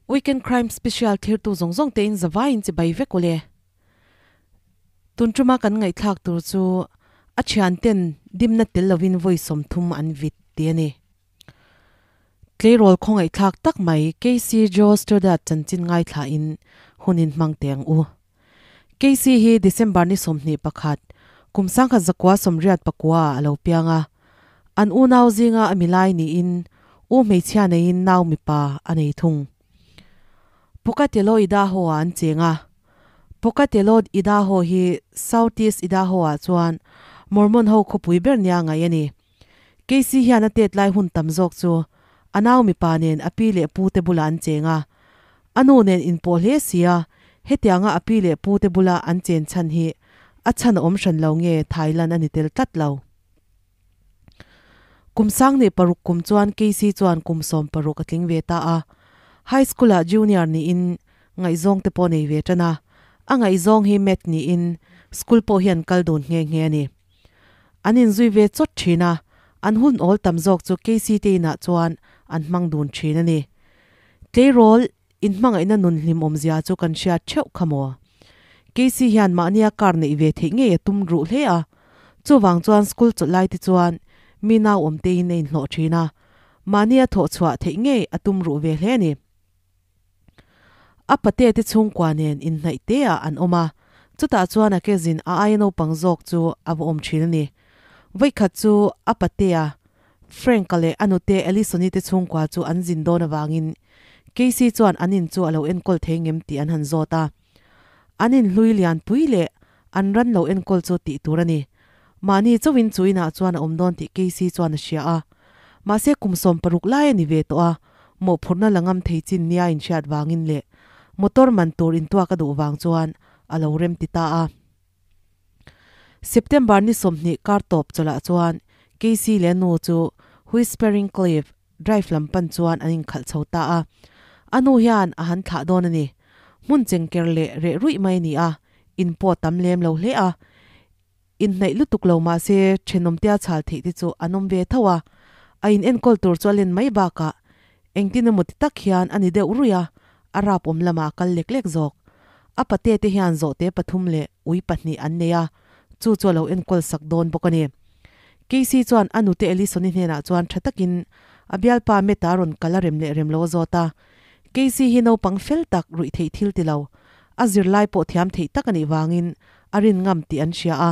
Weekend Crime Special thirtu zawng zawng te in zavaiin chibai vek ule. Tun tuma kan ngaihthlak tur chu a thian ten dimna tel lovin vawi 30 an vit tih a ni. Tleirawl khawngaihthlak tak mai KC Joe Stoddard chanchin ngaithla in hun in hmang teh ang u. KC hi December ni 21, kum 1989 ah a lo piang a. An unau zinga a milai niin u hmeichhia neiin nau mipa a nei thung. Pocatello Idaho ah an cheng a. Pocatello Idaho hi Southeast Idaho ah chuan Mormon ho khawpui ber nia ngaih a ni. Casey hian a tet lai hun tam zawk chu a nau mipa nen a pi leh pu te bulah an cheng a. A nu nen inpawh hle si a, hetianga a pi leh pu te bula an chen chhan hi a chhan a awm hran lo nge Thailand a ni tel tlat lo. Kum 2006 kum chuan Casey chuan kum 16 a tling ve ta a. High school ah junior niin ngaihzawng te pawh nei ve tan a. A ngaihzawng hi Matt niin school pawh hi an kal dun nghe nghe a ni. An inzui ve chawt thin a, an hun awl tam zawk chu Casey te inah chuan an hmang dun thin a ni. Tleirawl inhmangaihna nun hlim awmzia chu kan hriat theuh kha maw? Casey hian mahnia car neih ve theih ngei a tum ruh hle a, chuvang chuan school chawlh lai te chuan mi nau awm tein a inhlawh thin a, mahnia thawh chhuah theih ngei a tum ruh ve hle a ni. A pate te chhungkua nen inhnaih te ah an awm a, chutah chuan a kezin a aia naupang zawk chu a va awm thin a ni. Vawikhat chu a patea Frank-a leh a nute Alison-i te chhungkua chu an zin dawn avangin Casey chuan an in chu a lo enkawl thei ngem tih an han zawt a. An in hlui lian pui leh an ran lo enkawl chu tih tur a ni. Mahni chauhin chu inah chuan a awm dawn tih Casey chuan a hria a. Mahse kum 16 lai a ni ve tawh a, mawhphurhna la ngam thei chin nia inhriat vangin leh motor man tur intuak a duh vang chuan a lo rem ti ta a. September ni 20 kar tawp chawlhah chuan Casey leh a nu chu Whispering Cliff Drive lam pan chuan an inkhalh chho ta a. A nu hian a han thlah dawn a ni. Hmun chengker leh reh ruih mai a ni a, in pawh tam lem lo hle a. Inhnaih lutuk lo mah se thenawmtea chhal theih te chu an awm ve tho a. A in enkawl tur chu a len mai bakah engtin emaw ti tak hian a ni deuh ruih a, a rap awm lamah a kal lek lek zawk. A pate te hian zawhte pathum leh ui pahnih an nei a, chu chu a lo enkawl sak dawn bawk a ni. Casey chuan a nute Alison-i hnenah chuan tha takin a bialpa Matt-a rawn kal a rem leh rem lo a zawt a. Casey hi naupang fel tak ruih theih thil ti lo, a zirlai pawh thiam theih tak a nih vangin a rin ngam tih an hria a.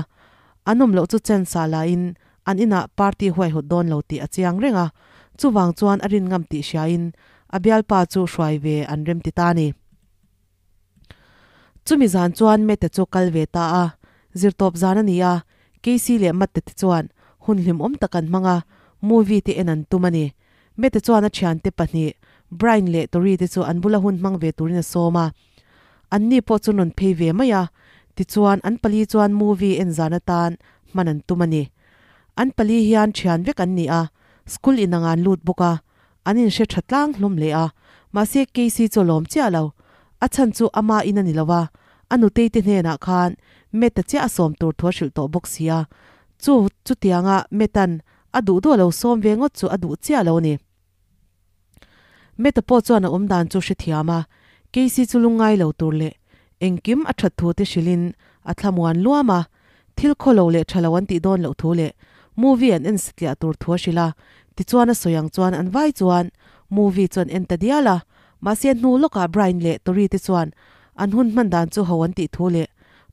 An awm loh chu chance ah lahin an inah party huaihawt dawn lo tih a chiang reng a, chuvang chuan a rin ngam tih hriain a bialpa chu hruai ve an rem ti ta a ni. Chumi zan chuan Mete chu kal ve ta a, zirtawp zan a ni a, Casey leh Matte te chuan hun hlimawm tak an hmang a, movie te en an tum a ni. Mete chuan a thiante pahnih, Brian leh Tori te chu an bula hun hmang ve turin a sawm a. Anni pawh chu rawn phei ve mai a, tichuan an pali chuan movie en zan atan hman an tum a ni. An pali hian thian vek an ni a, school inang an lut bawk a, An inhre tha tlang hlawm hle a, mahse Casey chu a lawm chiah lo. A chhan chu ama in a ni lo a, a nutei te hnenah khan Matt-a chiah a sawm tur thu a hrilh tawh bawk si a. Chu chutianga Matt-a'n a duh duh a lo sawm ve ngawt chu a duh chiah lo a ni. Matt-a pawh chuan a awm dan chu hrethiam a, Casey chu lungngai lo tur leh engkim a that thu te hrilhin a thlamuan luam a, Thil khaw lo leh tha lo an tih dawn loh thu leh movie an en satliah tur thu a hrilh a, tichuan a sawi ang chuan an vai chuan movie chu an en ta dial a, mahse hnu lawkah Brian leh Tori te chuan an hun hman dan chu ho an tih thu leh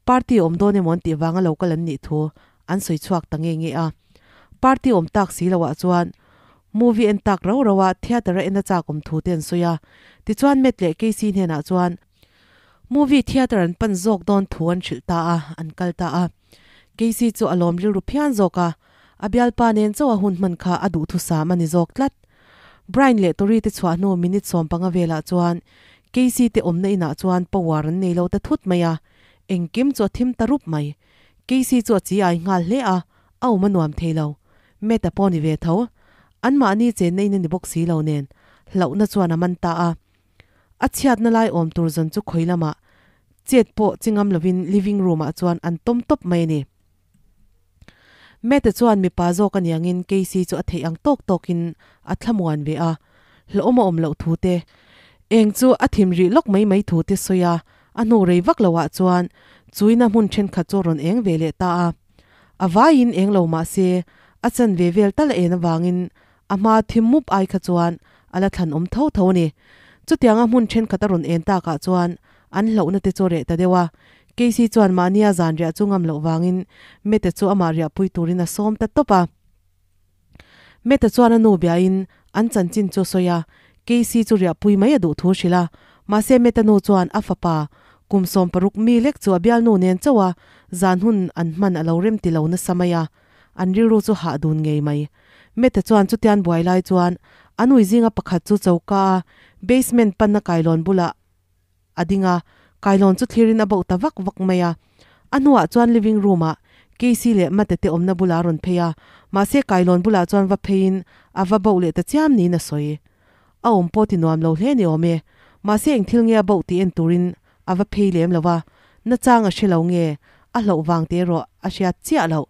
party awm dawn emaw an tih vanga lo kal an nih thu an sawi chhuak ta nge nge a. Party awm tak si loah chuan movie en tak rau rau a theatre a en a chak awm thu te an sawi a, tichuan Matt leh Casey hnenah chuan Movie theatre an pan zawk dawn thu an hrilh ta a, an kal ta a. Casey chu a lawm rilru phian zawk a, a bialpa nen chauh a hun hman kha a duhthusam a ni zawk tlat. Brian leh Tori te chhuah hnu minute 15 velah chuan Casey te awmna inah chuan power an nei lo ta thut mai a, engkim chu a thim ta rup mai. Casey chu a chi ai nghal hle a, a awm a nuam thei lo. Matt a pawh ni ve tho. Anmahni chenna in a ni bawk si lo nen, hlauhna chuan a man ta a. A chhiatna lai awm tur zawn chu khawi lamah chet pawh chi ngam lovin living room ah chuan an tawm tawp mai a ni. Matt-a chuan mipa zawk a niangin Casey chu a theih ang tawk tawkin a thlamuan ve a, hlauhawm a awm loh thu te. Eng chu a thim rih lawk mai mai thu te sawi a, a hnu rei vak lo ah chuan chuina hmun thenkhat chu a rawn eng ve leh ta a. A vaiin eng lo mah se a chan ve vel tal a en avangin a hma thim mup ai kha chuan a la thlan awm tho tho a ni. Chutianga hmun thenkhat a rawn en takah chuan an hlauhna te chu a reh ta deuh a. Casey chuan mahnia zan riah chu ngam loh vangin Mete chu amah riahpui turin a sawm ta tawp a. Mete chuan a nu biain an chanchin chu a sawi a, Casey chu riahpui mai a duh thu a hrilh a. Mahse Mete nu chuan a fapa kum 16 mi lek chu a bialnu nen chauh a zan hun an hman a lo rem ti lo nasa mai a. An rilru chu hah dun ngei mai. Mete chuan chutian buai lai chuan a nui zinga pakhat chu choka a basement panna kailawn bulah a ding a, kailawn chu thlirin a bauh ta vak vak mai a. A hnuah chuan living room ah Casey leh Mate te awmna bulah a rawn phei a, mahse kailawn bulah chuan va pheiin a va bauh leh ta chiam niin a sawi. A awm pawh ti nuam lo hle ni awm e. Mahse eng thil nge a bauh tih en turin a va phei lem lo a, nachang a hre lo nge, a hlauh vang teh erawh a hriat chiah loh.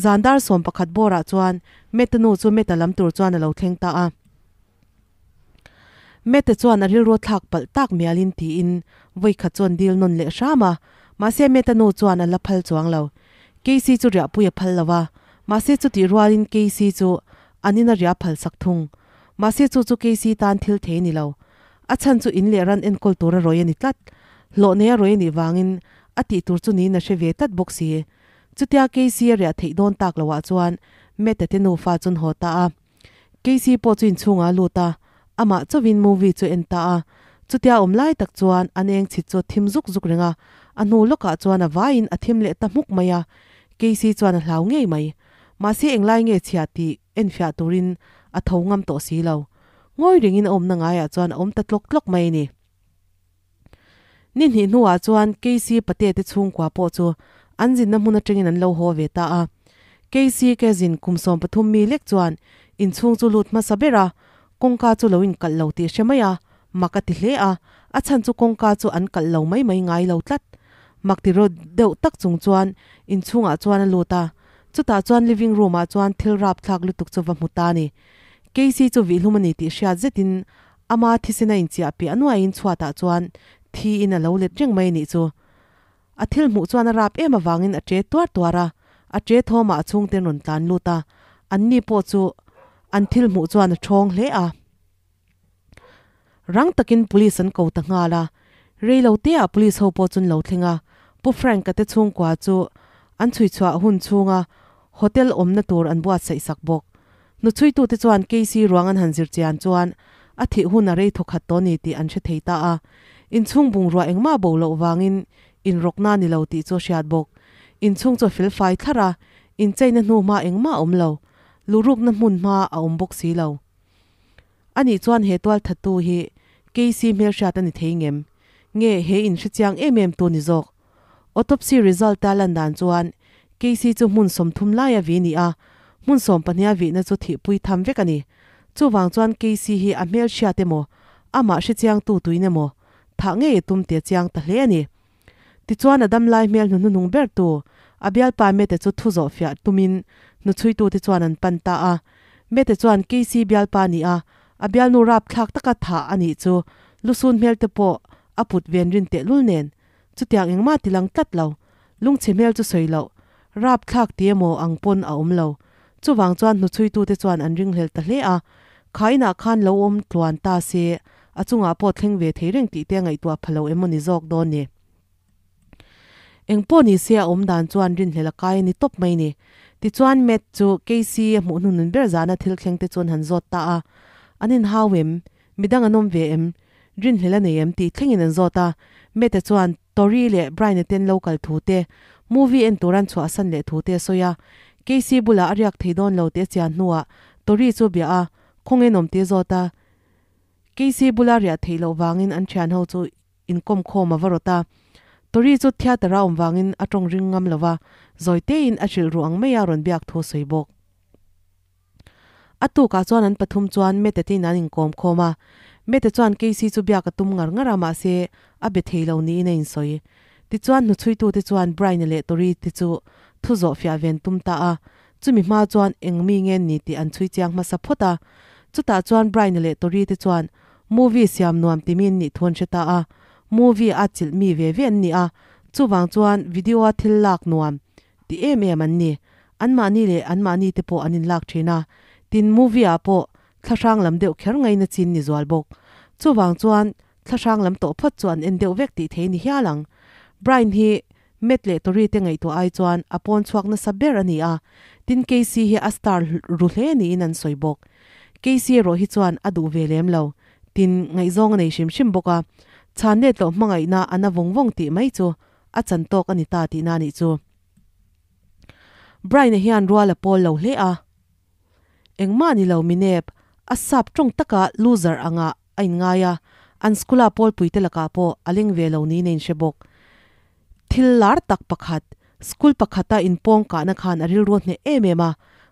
Zan dar 11 bawrah chuan Meta nu chu Meta lam tur chuan a lo thleng ta a. Meta chuan a rilru thlak palh tak mialin tiin vawi khat chuan dil nawn leh hram a, mahse Meta nu chuan a la phal chuang lo. Casey chu riahpui a phal lo a, mahse chutih rualin Casey chu an ina riah phal sak thung. Mahse chu chu Casey tan thil thei a ni lo. A chhan chu in leh ran enkawl tura rawi a ni tlat. Hlawh nei a rawi a nih vangin a tih tur chu niin a hre ve tlat bawk si. Chutia Casey a riah theih dawn tak loah chuan Matt-a te nufa chu an haw ta a. Casey pawh chu inchhungah a lut a, amah chauhin movie chu a en ta a. Chutia awm lai tak chuan an eng chhit chu a thim zuk zuk reng a, a hnu lawkah chuan a vaiin a thim leh ta hmuk mai a. Casey chuan a hlau ngei mai. Mahse englai nge chhia tih enfiah turin a tho ngam tawh si lo. Ngawi rengin a awmna ngaiah chuan a awm ta tlawk tlawk mai a ni. Ni hnih hnuah chuan Casey pate te chhungkua pawh chu an zinna hmun atangin an lo haw ve ta a. Casey kezin kum 13 mi lek chuan inchhung chu lut hmasa ber a, kawngka chu lo inkalh lo tih hre mai a, mak a ti hle a, a chhan chu kawngka chu an kalh lo mai mai ngai lo tlat. Mak ti rawt deuh tak chung chuan inchhungah chuan a lut a, chutah chuan living room ah chuan thil rapthlak lutuk chu va hmu ta a ni. Casey chu vihlum a ni tih hriat zetin ama thisen a inchiah piah nuaiin chhuatah chuan thi in a lo let reng mai a nih chu. A thil hmuh chuan a rap em avangin a che tuar tuar a, a che thawmah a chhungte an rawn tlan lut a, anni pawh chu an thil hmuh chuan a thawng hle a. Rang takin police an ko ta nghal a, reilo teah police ho pawh chu an lo thleng a, Pu Frank-a te chhungkua chu an chhuichhuah hun chhunga hotel awmna tur an buatsaih sak bawk. Hnuchhuitute chuan Casey ruang an han zir chian chuan a thih hun a rei thawkhat tawh ni tih an hre thei ta a. Inchhung bungrua engmah bo loh vangin inrawkna ni lo tih chu a hriat bawk. Inchhung chu a felfai thlar a, incheina hnu hma engmah a awm lo. Luhrukna hmun hma a awm bawk si lo. Anih chuan he tualthattu hi Casey hmelhriat a ni thei ngem? Nge he inhre chiang em em tu ni zawk? Autopsy result a lan dan chuan Casey chu hmun 30 laia vi ni a, hmun 12 a vihna chu thihpui tham vek a ni. Chuvang chuan Casey hi a hmelhriat emaw, amah hrechiangtu tuin emaw, thah ngei a tum tih a chiang ta hle a ni. Tichuan a dam lai hmel hnu hnuhnung ber tu, a bialpa Mete chu thu zawh fiah tumin hnuchhuitute chuan an pan ta a. Mete chuan Casey bialpa a ni a, a bialnu rapthlak taka thah a nih chu lusun hmel te pawh a put ven rin tehlul nen Chutiang engmah ti lang tlat lo. Lungchhe hmel chu sawi loh. Rapthlak ti emaw ang pawn a awm lo. Chuvang chuan hnuchhuitute chuan an ringhlel ta hle a. Kha inah khan lo awm tluan ta se, a chungah pawh thleng ve thei reng tih te a ngaihtuah pha lo emaw ni zawk dawn ni. Eng pawh ni se a awm dan chuan rinhlel a kai a ni tawp mai ni. Tichuan Matt chu Casey a hmuh hnunun ber zana thil thleng te chuan han zawt ta a. An inhau em? Midang an awm ve em? Rinhlel a nei em tih thlengin an zawt a, Mete chuan Tori leh Brian-a ten lo kal thu te, movie en tur an chhuahsan leh thu te a sawi a. Casey bulah a riak thei dawn lo tih a chian hnuah Tori chu a bia a, khawnge nawm tih a zawt a. Casey bula riah theih loh vangin an thian ho chu inkawm khawm a va rawt a. Tori chu theatre a awm vangin a tawng ring ngam lo va, zawi tein a hrilh ruh ang maia rawn biak thu a sawi bawk. A tukah chuan an pathum chuan Mete te in an inkawm khawm a. Mete chuan Casey chu biak a tum ngar ngar a, mahse a be thei lo niin a insawi. Tichuan hnuchhuitute chuan Brian-a leh Tori te chu thu zawh fiah ven tum ta a. Chumi hma chuan eng mi nge ni tih an chhui chiang hmasa phawt a. Chutah chuan Brian-a leh Tori te chuan Movie siam nuam timi an nih thu an hre ta a, movie a chilh mi ve ve an ni a, chuvang chuan video a thil lak nuam ti em em an ni. Anmahni leh anmahni te pawh an inlak thin a, tin movie ah pawh thlahrang lam deuh kher ngaina chin ni zual bawk. Chuvang chuan thlahrang lam tawh phawt chu an en deuh vek tih thei ni hial ang. Brian hi Matt leh Tori te ngaihtuah ai chuan a pawn chhuak nasa ber a ni a, tin Casey hi a star ru hle niin an sawi bawk. Casey erawh hi chuan a duh ve lem lo, tin ngaihzawng a nei hrim hrim bawk a, chhan let loh hmangaihna a na vawng vawng tih mai chu a chan tawk a ni ta tihna a nih chu. Brian-a hian rual a pawl lo hle a, engmah ni lo minep, a sap tawng taka loser anga a inngai a, an school-a pawlpuite lakah pawh a leng ve lo niin a inhre bawk. Thil lar tak pakhat, school pakhata inpawng kahna khan a rilru a hneh em em a,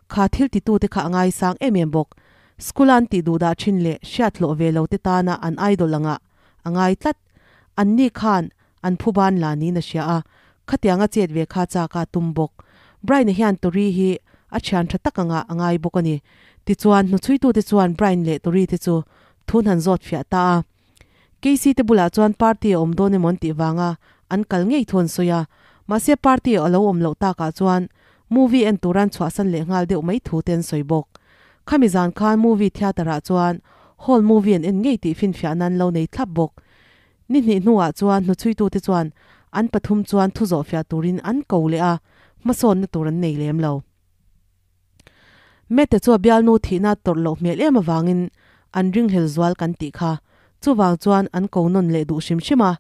kha thil titute kha a ngaisang em em bawk. School-a an tih duhdah thin leh hriat hlawh ve lote tana an idol anga a ngai tlat. Anni khan an phuban la niin a hria a, khatianga chet ve kha chak a tum bawk. Brian-a hian Tori hi a thian tha tak anga a ngai bawk a ni. Tichuan, hnuchhuitute chuan Brian leh Tori te chu thun han zawt fiah ta a. Casey te bulah chuan party a awm dawn emaw an tih vanga an kal ngei thu an sawi a, mahse party a lo awm loh takah chuan movie en tura an chhuahsan leh nghal deuh mai thu te an sawi bawk. Khami zan khan movie theatre ah chuan hall movie an en ngei tih finfiahna an lo nei thlap bawk. Ni hnih hnuah chuan hnuchhuitute chuan an pathum chuan thu zawhfiah turin an ko leh a, hmasawnna tur an nei lem lo. Mete chu a bialnu thihna tawrh loh hmel em avangin an ringhlel zual kan tih kha. Chuvang chuan an ko nawn leh duh hrim hrim a.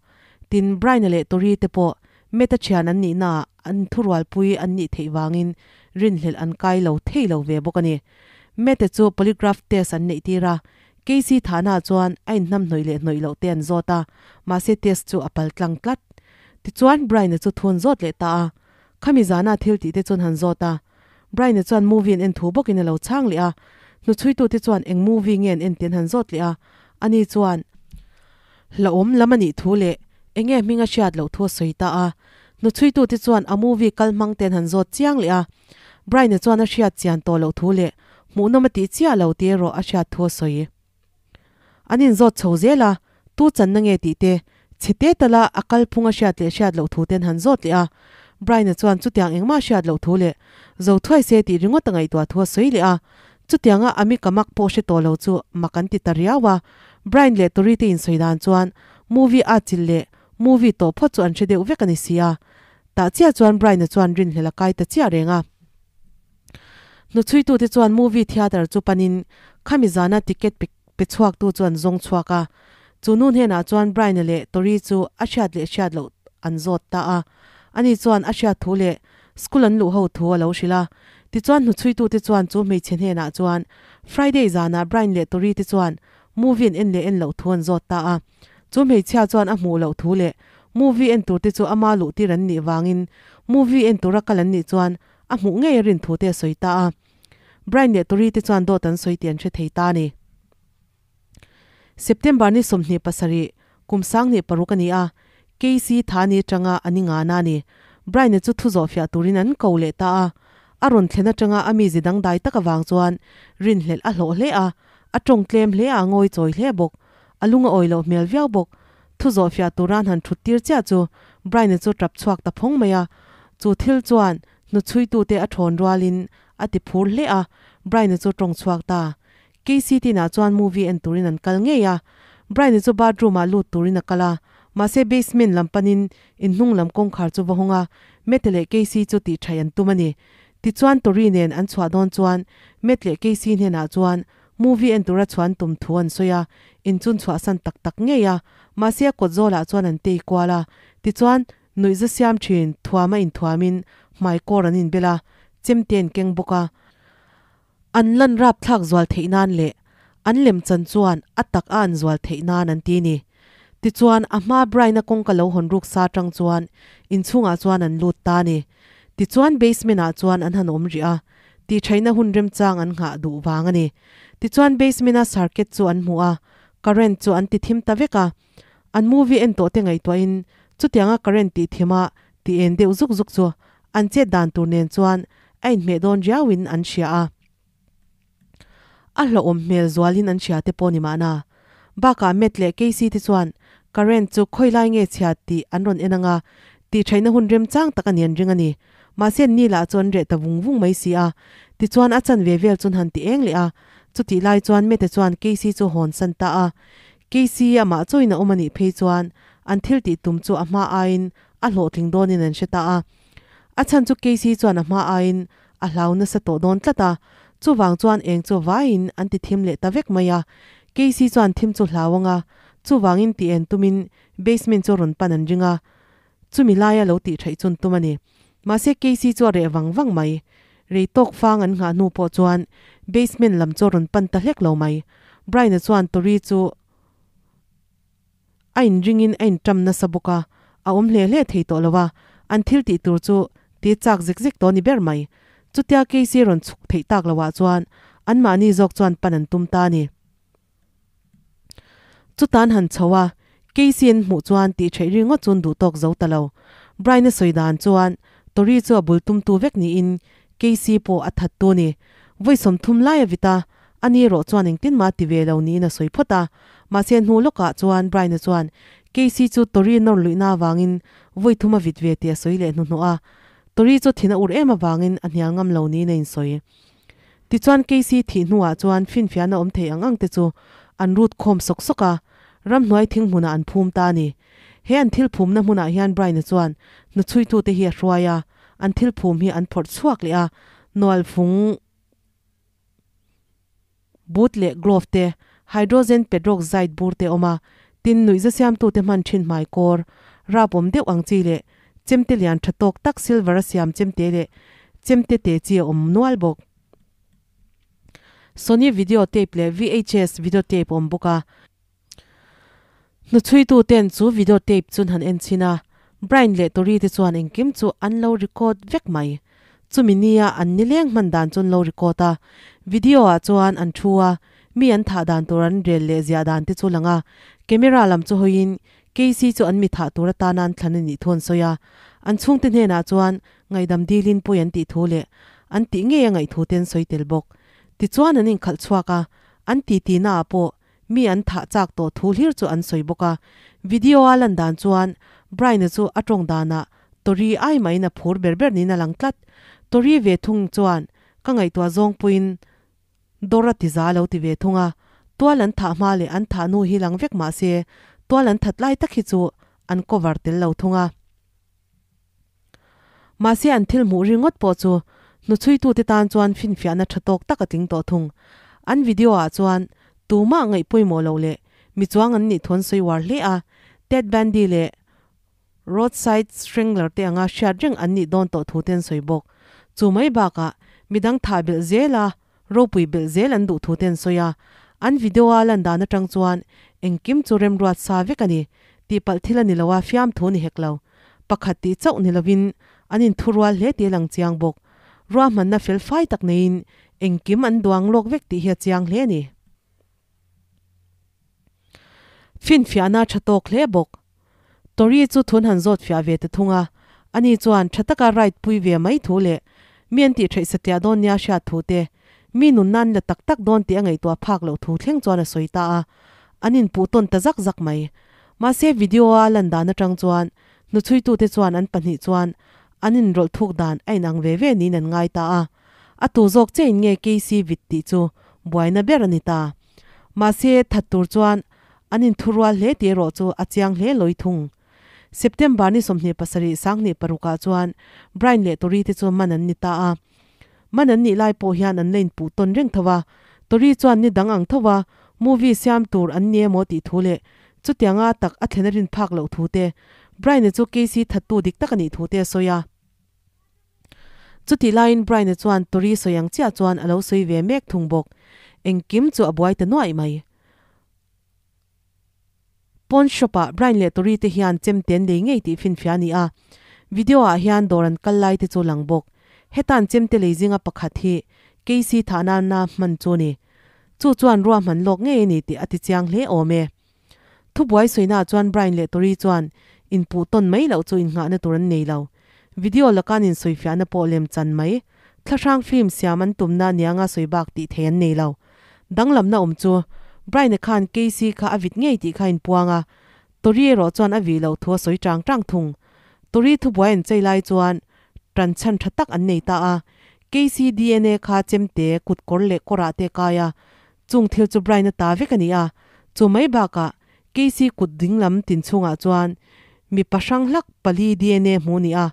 Tin, Brian-a leh Tori te pawh Meta thian an nihnaah an thurualpui an nih theih vangin rinhlelh an kai lo thei lo ve bawk a ni. Mete chu polygraph test an neih tir a, Casey thahnaah chuan a inhnamhnawih leh hnawih loh te an zawt a, mahse test chu a pal tlang tlat. Tichuan, Brian-a chu thu an zawt leh ta a. Khami zana thil tih te chuan han zawt a, Brian-a chuan movie an en thu bawkin a lo chhang leh a, hnuchhuitute chuan eng movie nge an en tih an han zawt leh a, ani chuan hlauhawm lam a nih thu leh eng nge hming a hriat loh thu a sawi ta a, hnuchhuitute chuan a movie kal hmang te an han zawt chiang leh a, Brian-a chuan a hriat chian tawh loh thu leh hmuhnawm a tih chiah lo tih erawh a hriat thu a sawi. An inzawt chho zel a, tu channa nge tih te, chhe te tala a kalphung a hriat leh hriat loh thu ten han zawt leh a. Brian-a chuan chutiang engmah hriat loh thu leh zo thuai se tih ringawt a ngaihtuah thu a sawi leh a. Chutianga a mi ka mak pawh hre tawh lo chu mak an ti ta riau a. Brian leh Tori te insawi dan chuan movie a chilh leh movie tawh phawt chu an hre deuh vek a ni si a. Tah chiah chuan Brian-a chuan rinhlelh a kai ta chiah reng a. Hnuchhuitute chuan movie theatre chu panin khami zana ticket pe pe chhuaktu chu an zawng chhuak a. Chu nu hnenah chuan Brian-a leh Tori chu a hriat leh hriat loh an zawt ta a. Ani chuan a hriat thu leh school an luh ho thu a lo hrilh a. Tichuan hnuchhuitute chuan chu hmeichhe hnenah chuan Friday zanah Brian leh Tori te chuan movie an en leh en loh thu an zawt ta a. Chu hmeichhia chuan a hmuh loh thu leh movie en turte chu ama luhtir an nih vangin movie en tura kal an nih chuan A hmuh ngei a rin thu te a sawi ta a. Brian leh Tori te chuan dawt an sawi tih an hre thei ta a ni. September ni 27, kum 16 a ni a, Casey Thani atanga a ni ngana a ni. Brian-a chu thu zawh fiah turin an ko leh ta a. A rawn thlen atanga a mizi dangdai tak avang chuan rinhlelh a hlawh hle a, a tawng tlem hle a, a ngawi chawi hle bawk. A lung a awi loh hmel viau bawk. Thu zawh fiah turan han thut tir chiah chu Brian-a chu tap chhuak ta phawng mai a. Chu thil chuan hnuchhuitute a thawn rualin a ti phur hle a, Brian-a chu tawng chhuak ta. Casey tinah chuan movie en turin an kal ngei a. Brian-a chu bathroom-ah lut turin a kal a, mahse basement lam panin inhnung lam kawngkhar chu va hawng a, Matt-a leh Casey chu tih thaih an tum a ni. Tichuan Tori nen an chhuah dawn chuan Matt leh Casey hnenah chuan Movie en tura chhuan tum thu an sawi a, in chun chhuahsan tak tak ngei a, mahse a kawt zawlah chuan an tei kual a, tichuan nuihza siam thin thuam a inthuamin hmai kawr an inbel a, chemte an keng bawk a, an lan rapthlak zual theih nan leh an lemchan chuan a tak a an zual theih nan an ti ni. Tichuan a hma Brian-a kawngka lo hawn ruk sa tang chuan inchhungah chuan an lut ta a ni. Tichuan basement-ah chuan an han awm rih a, Tihṭhaihna hun remchang an nghah duh vang a ni. Tichuan basement-a circuit chu an hmu a, current chu an ti thim ta vek a. An movie en tawh te ngaihtuahin chutianga current tih thima ti en deuh zuk zuk chu an chet dan tur nen chuan a inhmeh dawn riauin an hria a. A hlauhawm hmel zualin an hria te pawh ni mahna. Bakah Matt leh Casey te chuan current chu khawi lai nge chhia tih an rawn en anga tih thaihna hun remchang tak a ni an ring a ni. Mahse an ni lah chu an reh ta vung vung mai si a. Tichuan a chanve vel chun han ti eng leh a. Chutih lai chuan Matt-a chuan Casey chu hawn san ta a. Casey amah chawin a awm a nih phei chuan an thil tih tum chu a hma aiin a hlawhtling dawnin an hre ta a. A chhan chu Casey chuan a hma aiin a hlau nasa tawh dawn tlat a, chuvang chuan eng chu vaiin an ti thim leh ta vek mai a. Casey chuan thim chu hlau anga, chuvangin ti en tumin basement chu rawn pan an ring a, chumi laia lo tih theih chun tum a ni. Mahse Casey chu a reh vang vang mai. Rei tawk fang an nghah hnu pawh chuan basement lam chu a rawn pan ta hlek lo mai. Brian-a chuan Tori chu A inringin a inṭam nasa bawk a, a awm hle hle thei tawh lo a, an thil tih tur chu ti chak zek zek tawh a ni ber mai. Chutia Casey rawn chhuk theih tak loah chuan anmahni zawk chuan pan an tum ta a ni. Chutan han chho a, Casey an hmuh chuan tih theih ringawt chu an duh tawk zo ta lo. Brian-a sawi dan chuan Tori chu a bul tumtu vek niin Casey pawh a thattu a ni. Vawi 30 lai a vit a, Ani erawh chuan engtin mah ti ve lo niin a sawi phawt a. Mahse hnu lawkah chuan Brian-a chuan Casey chu Tori nawr luihna avangin vawi thum a vit ve tih a sawi leh hnuhnawh a. Tori chu thin a ur em avangin a hnial ngam lo niin a insawi. Tichuan Casey thih hnuah chuan finfiahna awm thei ang ang te chu an rut khawm sawk sawk a, ramhnuai thing hmunah an phum ta a ni. He an thil phumna hmunah hian Brian-a chuan hnuchhuitute hi a hruai a, an thil phum hi an phawrh chhuak leh a, nualfung Boot leh glove te, hydrogen peroxide bur te awm a, tin nuihza siamtute hman thin hmai kawr, rap awm deuh ang chi leh chemte lian tha tawk tak silver a siam chemte leh chemte te chi a awm nual bawk. Sony video tape leh VHS video tape awm bawk a. Hnuchhuitu ten chu video tape chun han en chhin a, Brian leh Tori te chuan engkim chu an lo record vek mai. Chumi nia an nileng hman dan chu an lo record a, video ah chuan an thu a, mi an thah dan tur an rel leh ziah dan te chu lang a, camera lam chu hawiin Casey chu an mi thah tur atana an thlan a nih thu an sawi a, an chhungte hnenah chuan ngaihdam dilin pawi an tih thu leh an tih ngei a ngaih thu te an sawi tel bawk. Tichuan an inkhalh chhuak a, an titi naah pawh Mi an thah chak tawh thu hlir chu an sawi bawk a, video a lan dan chuan Brian-a chu a tawng danah Tori ai mahin a phur ber ber niin a lang tlat. Tori ve thung chuan ka ngaihtuah zawng puiin dawr a ti za lo ti ve thung a, tual an thah hma leh an thah hnu hi lang vek mah se tual an that lai tak hi chu an cover tel lo thung a. Mahse an thil hmuh ringawt pawh chu hnuchhuitute tan chuan finfiahna tha tawk tak a tling tawh thung. An video ah chuan tumah ngaih pawimawh loh leh mi chuang an nih thu an sawi uar hle a, Ted Bundy leh Roadside Strangler te anga hriat reng an nih dawn tawh thu te an sawi bawk. Chu mai bakah midang thah belh zel a ropui belh zel an duh thu te an sawi a, an video a lan dan atang chuan engkim chu remruat sa vek a ni tihpalh thil a ni lo a, fiamthu ni hek lo. Pakhat tih chauh ni lovin an inthurual hle tih a lang chiang bawk. Ruahmanna fel fai tak neiin engkim an duang lawk vek tih hi a chiang hle a ni. Finfiahna a tha tawk hle bawk. Tori chu thun han zawt fiah ve ta thung a, ani chuan tha taka ride pui ve mai thu leh mi an tih theih satliah dawn nia hriat thu te, mi nunna an la tak tak dawn tih a ngaihtuah phak loh thu thleng chuan a sawi ta a, an inpuh tawn ta zak zak mai. Mahse video a lan dan atang chuan hnuchhuitute chuan an pahnih chuan an inrawlh thuk dan a inang ve ve niin an ngai ta a. A tu zawk chein nge Casey vit tih chu buaina ber a ni ta. Mahse that tur chuan an inthurual hle tih erawh chu a chiang hle lawi thung. September ni 27 26 ah chuan Brian leh Tori te chu man an ni ta a. Man an nih lai pawh hian an la inpuh tawn reng tho a, Tori chuan ni dang ang tho a, movie siam tur an ni emaw tih thu leh chutianga tak a thlen a rin phak loh thu te, Brian-a chu Casey thattu dik tak a nih thu te a sawi a. Chutih laiin Brian-a chuan Tori sawi ang chiah chuan a lo sawi ve mek thung bawk. Engkim chu a buai ta nuaih mai. Pawn shop ah Brian leh Tori te hian chem te an lei ngei tih finfiah a ni a, video ah hian dawr an kal lai te chu lang bawk. Hetan chem te lei zinga pakhat hi Casey thah nana hman chu a ni. Chu chuan ruahman lawk ngei a ni tih a ti chiang hle awm e. Thubuai sawina ah chuan Brian leh Tori chuan inpuh tawn mai loh chu innghahna tur an nei lo. Video laka an insawifiahna pawh lem chan mai. Thlahrang film siam an tumna anianga sawi bak tih thei an nei lo. Danglamna awm chu. Brian-a khan Casey kha a vit ngei tih kha a inpuang a, Tori erawh chuan a vih loh thu a sawi chang chang thung. Tori thubuai an chei lai chuan tan chhan tha tak an nei ta a, Casey DNA kha chemte, kutkawr leh kawrah te a kai a, chung thil chu Brian-a ta vek a ni a, chu mai bakah Casey kut dinglam tin chhungah chuan mipa hrang hlak pali DNA hmu ni a,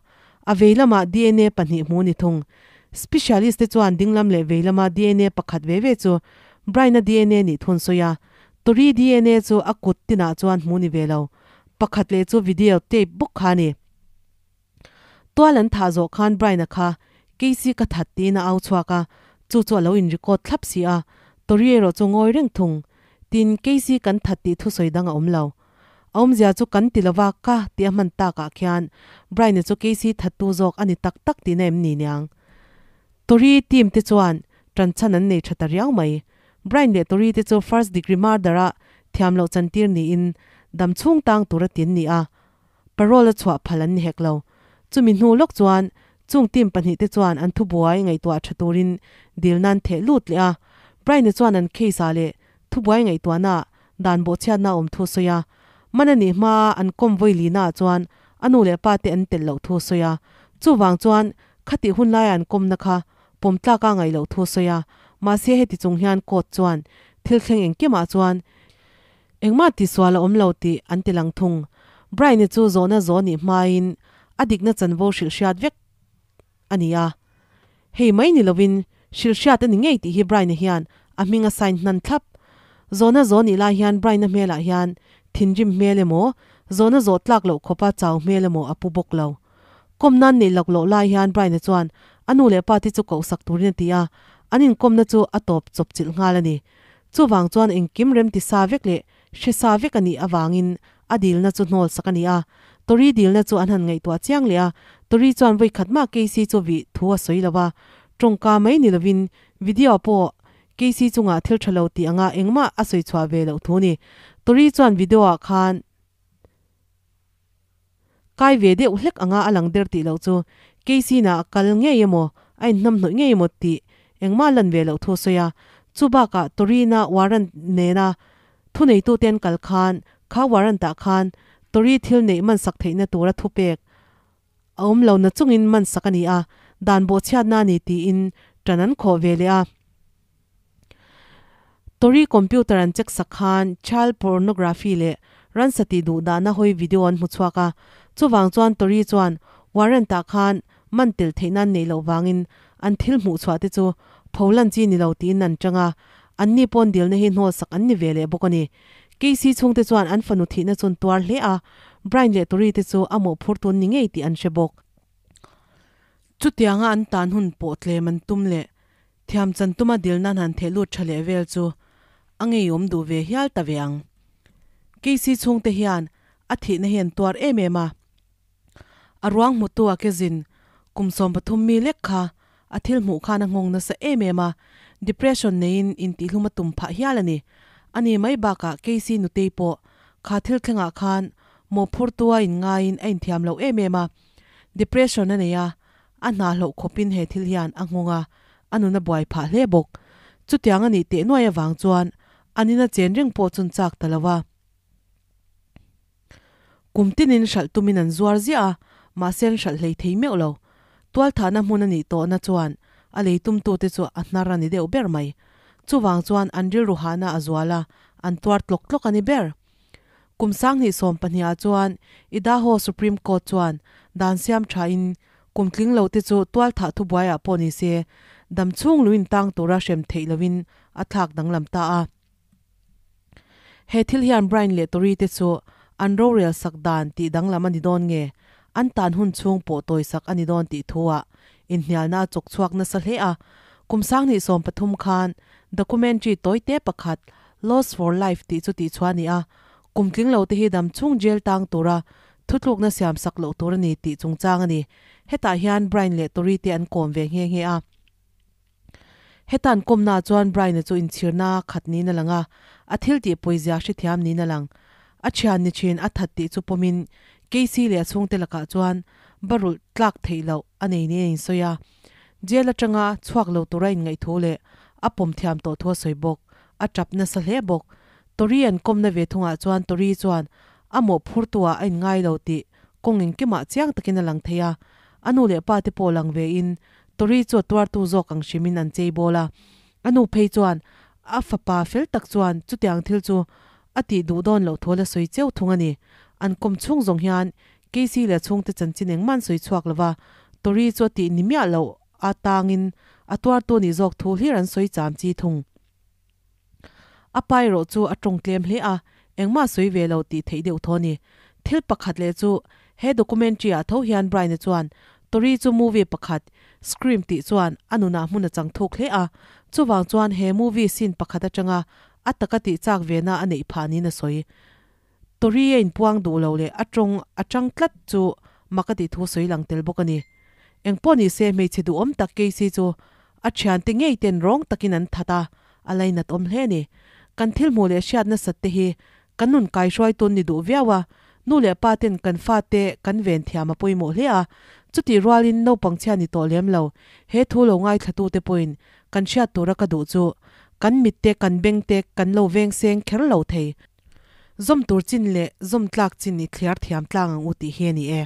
a vei lamah DNA pahnih hmu ni thung. Specialist te chuan dinglam leh vei lama DNA pakhat ve ve chu Brian-a DNA nih thun sawi a, Tori DNA chu a kut tinah chuan hmu ni ve lo. Pakhat leh chu video tape bawk kha a ni. Tual an thah zawh khan Brian-a kha Casey ka that tiin a au chhuak a, chu chu a lo in record thlap si a, Tori erawh chu ngawi reng thung. Tin, Casey kan that tih thusawi dang a awm lo. A awmzia chu kan ti lova ka tih a hman takah khian Brian-a chu Casey thattu zawk a ni tak tak tihna em ni niang? Tori team te chuan ṭanchhan an nei ṭha ta riau mai. Brian leh Tori te chu first degree murder-a thiam loh chantir niin dam chhung tang tura tin ni a, parole a chhuah phal an ni hek lo. Chumi hnu lawk chuan chung team pahnih te chuan an thubuai ngaihtuah tha turin dil nan theh lut leh a. Brian-a chuan an case-ah leh thubuai ngaihtuahna dan bawhchhiatna awm thu sawi a. Man a nih hma an kawm vawi lina ah chuan a nu leh pa te an telh loh thu sawi a. Chuvang chuan khatih hun laia an kawmna kha pawm tlak a ngaih loh thu sawi a. Mahse heti chung hian court chuan thil thleng engkimah chuan Engmah tihsual a awm lo tih an ti lang thung. Brian-i chu zawhna zawh nih hmain a dikna chanvo hrilh hriat vek a ni a. Hei mai ni lovin hrilh hriat a ni ngei tih hi Brian-a hian a hming a sign hnan thlap. Zawhna zawh nih lai hian Brian-a hmelah hian thinrim hmel emaw, zawhna zawh tlak loh khawpa chau hmel emaw a pu bawk lo. Kawm nan neih lak loh lai hian Brian-a chuan a nu leh pa te chu kohsak turin a ti a, an inkawmna chu a tawp chawp chilh nghal a ni. Chuvang chuan engkim remti sa vek leh hre sa vek a nih avangin a dilna chu hnawl sak a ni a. Tori dilna chu an han ngaihtuah chiang leh a, Tori chuan vawi khat mah Casey chu vih thu a sawi lo va, tawngka mai ni lovin video pawh Casey chungah thil tha lo tih anga engmah a sawi chhuah ve loh thu ni. Tori chuan video ah khan Kai ve deuh hlek anga a lang der tih loh chu Casey na a kal ngei emaw, a inhnamhnawih ngei emaw tih engmah lan ve loh thu a sawi a. Chu bakah Torina warrant nena thuneitute an kal khan kha warrant ah khan Tori thil neih man sak theihna tura thupek a awm lo na chungin man sak a ni a, dan bawhchhiatna a ni tiin ṭan an khawh ve leh a. Tori computer an check sak khan child pornography leh ransa tih duh dahna hawi video an hmu chhuak a, chuvang chuan Tori chuan warrant ah khan man tel theih nan neih loh vangin an thil hmuh chhuah te chu pho lan chi ni lo tiin an chang a, an ni pawn dilna hi hnawl sak an ni ve leh bawk a ni. Casey chhungte chuan an fanu thihna chun tuar hle a, Brian leh Tori te chu a mawhphur tun ni ngei tih an hre bawk. Chutianga an tan hun pawh tlem an tum leh Thiam chan tuma dil nan han theh lut tha leh vel chu a ngeiawm duh ve hial ta ve ang. Casey chhungte hian a thihna hi an tuar em em a. A ruang hmutu a kezin kum 13 mi lek kha a thil hmuh khan a nghawng nasa em em a, depression neiin intihhlum a tum phah hial a ni. Ani mai bakah Casey nutei pawh kha thil thlengah khan mawhphurtu a inngaiin a inthiam lo em em a, depression a nei a, A hna hlauh khawpin he thil hian a nghawng a, a nun a buai phah hle bawk. Chutiang a nih teh nuai avang chuan an ina chen reng pawh chun chak ta lo a. Kum tinin hralh tumin an zuar ziah a, mahse an hralh hlei thei meuh lo. Tualthahna hmun a nih tawhna chuan a lei tumtute chu a hnar a ni deuh ber mai. Chuvang chuan an rilru hahna a zual a, an tuar tlawk tlawk a ni ber. Kum 2020 ah chuan Idaho Supreme Court chuan dan siam thain kum tling lo te chu tualthah thubuai ah pawh ni se dam chhung luin tang tura hrem theih loin a thlak danglam ta a. He thil hian Brian leh Tori te chu an rorel sak dan tih danglam a ni dawn nge an tan hun chhung pawh tawi sak a ni dawn tih thu ah inhnialna a chawk chhuak nasa hle a. Kum 2030 khan documentary tawite pakhat Lost for Life tih chu tihchhuah a ni a, kum tling lo te hi dam chung jail tang tura thutlukna siam sak loh tur a ni tih chungchang a ni. Hetah hian Brian leh Tori te an kawm ve nghe nghe a. Heta an kawmnaah chuan Brian-a chu inchhirna khat niin a lang a, a thil tih pawizia hrethiam niin a lang. A thian ni thin a that tih chu pawmin Casey leh a chhungte lakah chuan barulh tlak theih loh a nei niin a insawi a. Jail atanga chhuak lo tura inngaih thu leh a pawm thiam tawh thu a sawi bawk. A tap nasa hle bawk. Tori an kawmna ve thungah chuan Tori chuan a mawhphurtu ah a inngai lo tih kawng engkimah chiang takin a lang thei a, a nu leh pa te pawh lang ve in Tori chu a tuartu zawk ang hrimin an chei bawl a. A nu phei chuan a fapa fel tak chuan chutiang thil chu a tih duh dawn loh thu a la sawi cheu thung a ni. An kawm chhung zawng hian Casey leh chhungte chanchin engmah an sawi chhuak lo va, Tori chu a tih ni miah loh a tangin a tuartu nih zawk thu hlir an sawi cham chi thung. A pa erawh chu a tawng tlem hle a, engmah sawi ve lo tih theih deuh tho a ni. Thil pakhat leh chu he documentary ah tho hian Brian-a chuan Tori chu movie pakhat, Scream tih chuan a nunah hmun a chang thuk hle a, chuvang chuan he movie scene pakhat atanga a taka tih chak vena a neih phah niin a sawi. Tori a inpuang duh lo leh a tawng a tang tlat chu mak a tih thu sawi lang tel bawk a ni. Engpawh ni se hmeichhe duhawm tak Casey chu a thiante ngei ten rawng takin an that a, a lainat awm hle a ni. Kan thil hmuh leh hriat nasat te hi kan nun kaihruai tun ni duh viau a, nu leh pa ten kan fate kan ven thiam a pawimawh hle a, chutih rualin naupang chhia ni tawh lem lo, he thu lo ngaithlatute pawhin kan hriat tura ka duh chu kan mitte kan bengte kan lo veng seng kher lo thei. Zawm tur chin leh zawm tlak chin i thliar thiam tlang ang u tih hi a ni e.